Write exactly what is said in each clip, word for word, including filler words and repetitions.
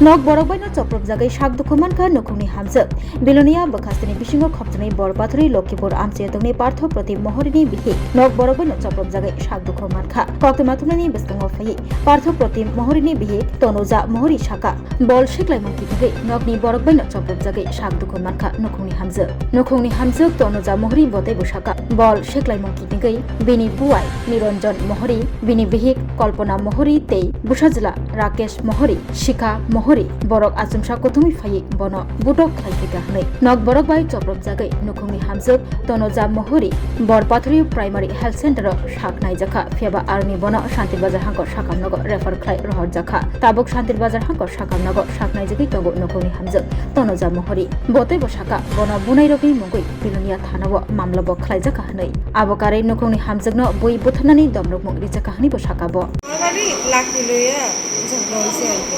Nok borok bai no chopropjagwi sak dukhu mankha nukhungni hamjwk. Bilonia bwkhasteni bisingo khopjagwi bor pathorwi Lokhipur amchai tongni Partho Protim Mohorini bihik nok borok bai no chopropjagwi sak dukhu mankha. Koktwma thumnaini bwskango phaiwi Partho Protim Mohorini bihik Tonuja Mohori saka, bol siklaimung kitingwi nokni borok bai no chopropjagwi sak dukhu mankha nukhungni hamjwk. Nukhungni hamjwk Tonuja Mohori botaibo saka, bol siklaimung kitingwi bini buwai Niranjan Mohori, bini bihik Kalpana Mohori tei bwsajwla Rakesh Mohori, Shikha Mohori, borok achomsa kuthumwi phaiwi bono butok khlai phaikha hwnwi nok borok bai chopropjagwi nukhungni hamjwk Tonoja Mohori, Bor Pathori Primary Health Center o sak naijakha, phiyaba aroni bono Shantir Bazar hangkor sakamnogo refer khlai rohorjakha. Tabuk Shantir Bazar hangkor sakamnogo sak naijagwi tongo nukhungni hamjwk Tonoja Mohori. Botaibo saka, bono bunairogwi mungwi Bilonia thanao mamlabo khlaijakha hwnwi. Abo karwi nukhungni hamjwkno bui butharnani domrokmung rijakha hwnwibo saka bo. আমার বাড়ি লাকি লইয়া ঝগড়া হয়েছে আর কি।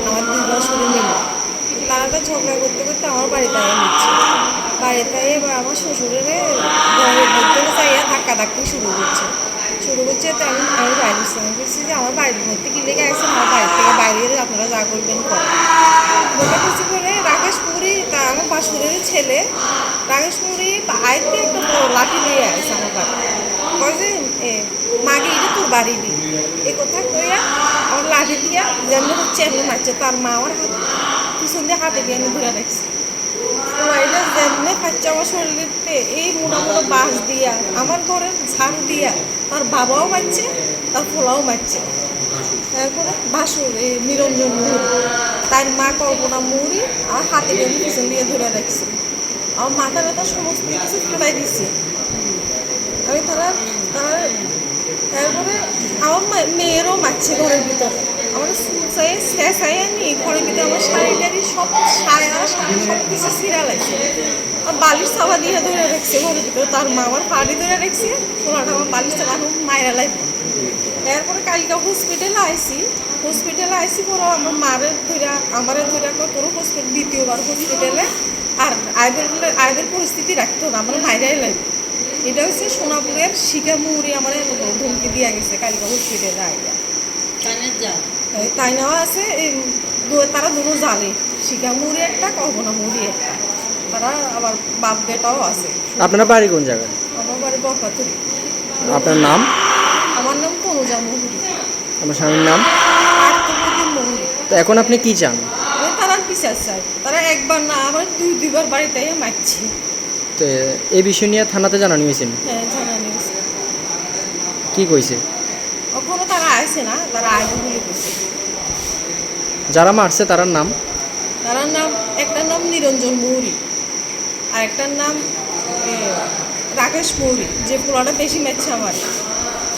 আমার দুই ভাসুরের মিলে। তারা তো ঝগড়া করতে করতে আমার বাড়িতে আয়া নিচ্ছে। বাড়িতে আয়া এবার আমার শ্বশুরের ঘরের ভিতরে যাইয়া ধাক্কা ধাক্কি শুরু করছে। শুরু করছে তো আমি, আমি বাইরে আসলাম। আমি বলছি যে, "আমার বাড়ির মধ্যে কি লেগে আছে? আমার বাড়ি থেকে বাইরে এলে আপনারা যা করবেন করেন।" বলে কিছু করে রাকেশ পুরী, তা আমার ভাসুরের ছেলে, রাকেশ পুরী আইতে একটা বড় লাঠি নিয়ে আসে আমার বাড়ি। কয় যে, এ, মাগি, এটা তোর বাড়ি দি। এই কথা কইয়া আমার লাঠি দিয়া যেমনি হচ্ছে এমনি মারছে। তার মা আমার হাত, পিছন দিয়ে হাতে দিয়ে আমি ধরে রাখছি। তো এটা যেমনি খাচ্ছে আমার শরীরেতে, এই মোটা মোটা বাঁশ দিয়া, আমার ঘরে ঝাড়ু দিয়া, তার বাবাও মারছে, তার ফোলাও মারছে। এরপরে বাসুর, এই নিরঞ্জন মুহুরি, তার মা কল্পনা মুহুরি, আর হাতে দিয়ে আমি পিছন দিয়ে ধরে রাখছি। আমার মাথা ব্যথা সমস্ত কিছু ফাটাই দিছে। আমি তারা, তারা, তারপরে আমার মা-, মেয়েরও মারছে ঘরের ভিতরে। আমার চুল চাই, শেষ চাই আমি ঘরের ভিতরে আমার শাড়ি টাড়ি সব, সায়া, শাড়ি সব কিছু ছিঁড়া লাগছে। আর বালিশ চাপা দিয়ে ধরে রাখছে ঘরের ভিতরে। তার মা আমার পাড়ি ধরে রাখছে, ওনাটা আমার বালিশ চাপা এখন মায়েরা লাগবে। এরপরে কালকে হসপিটালে আইছি, হসপিটালে আইছি পরে আমার মারে ধরে, আমারে ধরে একবার পুরো হসপিটাল, দ্বিতীয়বার হসপিটালে। আর আইবের বলে, আইবের পরিস্থিতি রাখতো না, আমার মায়েরাই লাগবে। এটা হচ্ছে সোনাপুরের শিখা মুহুরি আমার এত বড় ধমকি দিয়ে গেছে কালকে হসপিটালে আইয়া। এই তাইনাও আছে, এই দু-, তারা দুটো জালে, শিখা মুহুরি একটা, কল্পনা মুহুরি একটা। তারা আবার বাপ বেটাও আছে। আপনার বাড়ি কোন জায়গায়? আমার বাড়ি বরপাথুরি। আপনার নাম? আমার নাম তনুজা মুহুরি। আমার স্বামীর নাম? আত্মপ্রদীপ মুহুরি। তো এখন আপনি কি চান? আমি তারার বিচার চাই। তারা একবার না, আমার দুই দুইবার বাড়িতে আইয়া মারছে। তো এই বিষয় নিয়ে থানাতে জানানি হয়েছে নি? হ্যাঁ, জানানি হয়েছে। কি কইছে? ওখানে তারা আইছে না, তারা আইবে বলে কইছে। যারা মারছে তারার নাম? তারার নাম, একটার নাম নিরঞ্জন মুহুরি, আর একটার নাম, এ, রাকেশ মুহুরি, যে পোলাটা বেশি মারছে আমার,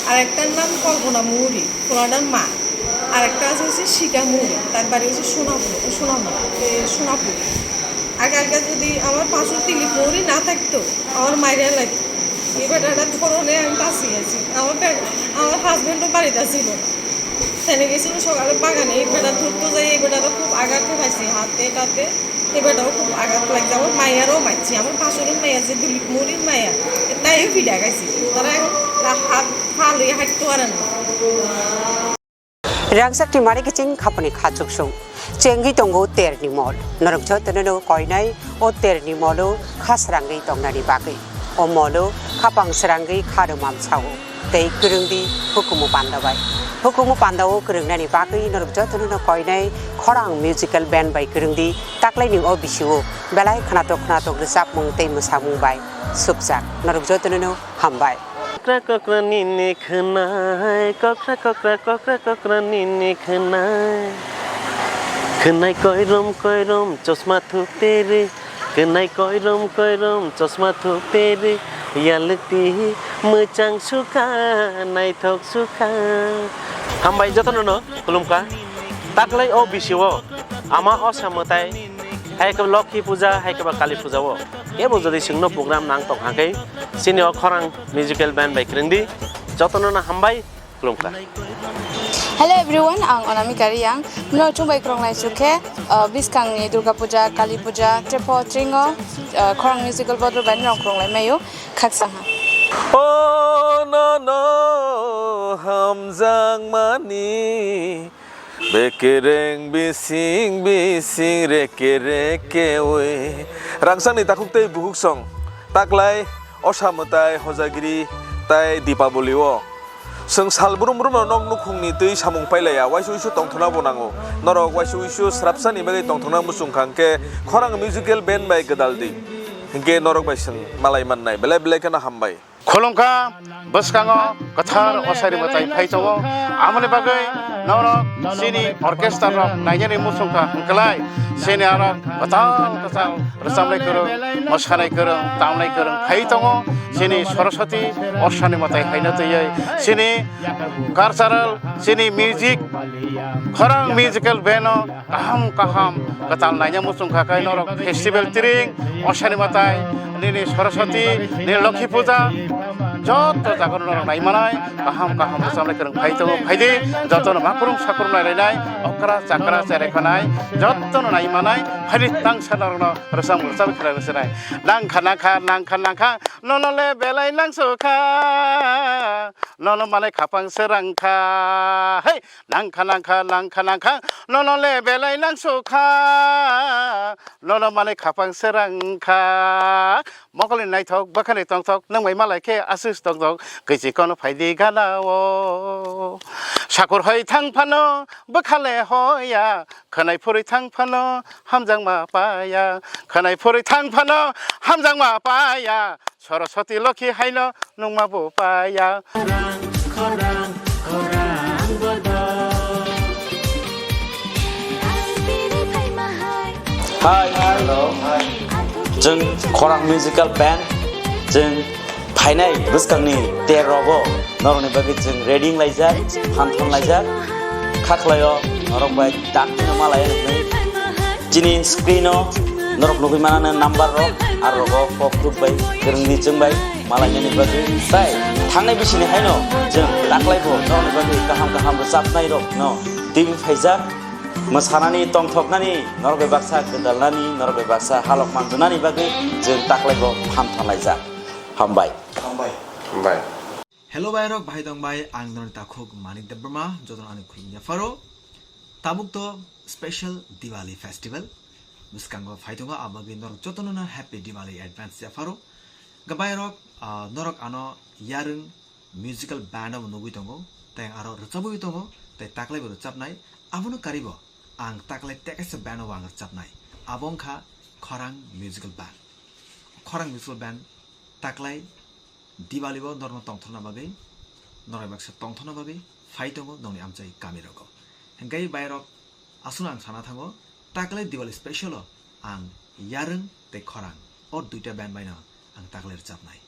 আর একটার নাম কল্পনা মুহুরি। পোলাটার মা। আর একটা আছে হচ্ছে শিখা মুহুরি, তার বাড়ি হচ্ছে সোনাপুর, সোনামুড়া, এ, সোনাপুর। আগে আগে যদি আমার পাঁচশো তিলি মুহুরি না থাকতো, আমার মাইরে লাগতো। এই বেটাটা ধরনে আমি বাঁচি আছি। আমার বে-, আমার হাজবেন্ডও বাড়িতে ছিল। সেনে গেছিল সকালে বাগানে, এই বেটা ধরতে যাই, এই বেটারও খুব আঘাত পাইছি হাতে টাতে। এই বেটাও খুব আঘাত লাগছে। আমার মাইয়ারও মারছে, আমার পাঁচশোর মাইয়া যে দুলি মুহুরির মাইয়া, তাইও পিঠা খাইছে। তারা এখন তা হাত পা লইয়া হাঁটতে পারে না। Rangchak ni mari kiching khapani kha chuksung. Chengwi tongo terni mol. Norok jotono no koinai o terni molo kha srangwi tongnani bagwi. O molo khapang srangwi kha rwmam sao. Tei kwrwngdi hukumu panda bai. Hukumu panda o kwrwngnani bagwi norok jotono no koinai khorang musical band bai kwrwngdi taklaini o bisio belai khnatok khnatok rwchapmung tei mwsamung bai supjak. Norok jotono no hambai. Kokra kokra nini khwnai, kokra kokra, kokra kokra nini khwnai. Khwnai koirom koirom chosma thupere, khwnai koirom koirom chosma thupere, yalukti mwchang sukha, naithok sukha. Hambai jotono no khulumkha. Taklai o bisio ama o samwtai, hai khe Lokhi puja, hai khe ba Kali puja o. Kebo jodi chwngno program nang tong hakhe, chini o khorang musical band bai kwrwngdi. Jotono no hambai, khulumkha. Hello everyone, ang Anamika Reang. Norok chwng bai kwrwng lai chukhe, uh, bwskangni Durga Puja, Kali Puja, Trepo, Tringo, uh, khorang musical bodol bai norok kwrwng lai maio. Khaksa ha. O no no hamjakmani Bekereng bising bising reke reke oi. Rangchakni takhuk tei bukhuk song. Taklai, Osa Mwtai, Hojagiri tai Dipaboli o. Chwng sal brum brum no nok nukhungni twi samung pailaiya, waisa uisu tongthokna bo nango. Norok waisa uisu srapsani bagwi tongthokna muchung kha hwnkhe khorang musical band bai gwdal di. Hwnkhe norok bai chwng malai mannai. Belai belai kheno hambai. Khulumkha, bwskango kwthar Osa Mwtai phai tongo. Amoni bagwi norok chini orchestra rok nainani muchung kha hwnkhlai chini aro kwtal kwtal rwchapnai kwrwng, mwsanai kwrwng, tamnai kwrwng phai tongo. Chini Saraswati Osa Mwtai haino twiwi chini cultural, chini music, khorang musical band o kaham kaham kwtal naina muchung kha khe norok festival tring, Osa Mwtai, nini Saraswati, nini Lokhi Puja, joto jaga norok nai manai, kaham kaham rwchapnai kwrwng phai tongo, phai di, jotono makrung sakrung nai lainai, okra chakra cherai khanai, jotono nai manai, phai di tangsa norokno rwchap rwchap khlai rwchapnai. Nangkha nangkha, nangkha nangkha, nono le belai nangsukha, nono manai khapang se rangkha, hei, nangkha nangkha, nangkha nangkha, nono le belai nangsukha, nono manai khapang se rangkha. Mokolni naithok, bwkhani tongthok, nwng bai malai khe aswk tongthok, kwichi kono phai di gana o. Sakur hoi thang phano, bwkha le hoya, khwnai phurwi thang phano, hamjakma paya, khwnai phurwi thang phano, hamjakma paya, Saraswati Lokhi haino nungma bo paya. Khorang, khorang, khorang bodo. Hi, hello. Chwng Khorang Musical Band, chwng phainai bwskangni ter rogo norokni bagwi chwng ready wnglaijak, phanthon laijak, khaklaio norok bai dakti no malai nuknai. Chini screen o norok nugwi manana number rok, aro rogo kok thuk bai, kwrwngni chwng bai malainani bagwi. Tai thangnai bisini haino chwng taklai bo norokni bagwi kaham kaham rwchapnai rok no twiwi phaijak. Mwsanani, tongthoknani, norok bai baksa gwdalnani, norok bai baksa halok manjwnani bagwi chwng taklai bo phanthon laijak. Hambai. Hambai. Hambai. Hello bai rok, bahai tong bai, ang norokni takhuk Manik Debbarma, jotono ani khulumya pharo. Tabuk to special Diwali festival bwskango phai tongo, abagwi norok jotono no happy Diwali advance ya pharo. Gabai rok, ah, norok ano yarwng musical band bo nugwi tongo, tei aro rwchabwi tongo, tei taklai bo rwchabnai, abono karibo ang taklai tekaisa band bo ang rwchabnai, abo wngkha Khorang Musical Band. Khorang Musical Band taklai Diwali o norokno tongthokna bagwi, norok baksa tongthokna bagwi phai tongo nokni amchai kami rogo. Hwnkhe bai rok aswkno ang sana thango, taklai Diwali special o ang yarwng tei khorang o duita band bai no ang taklai rwchabnai.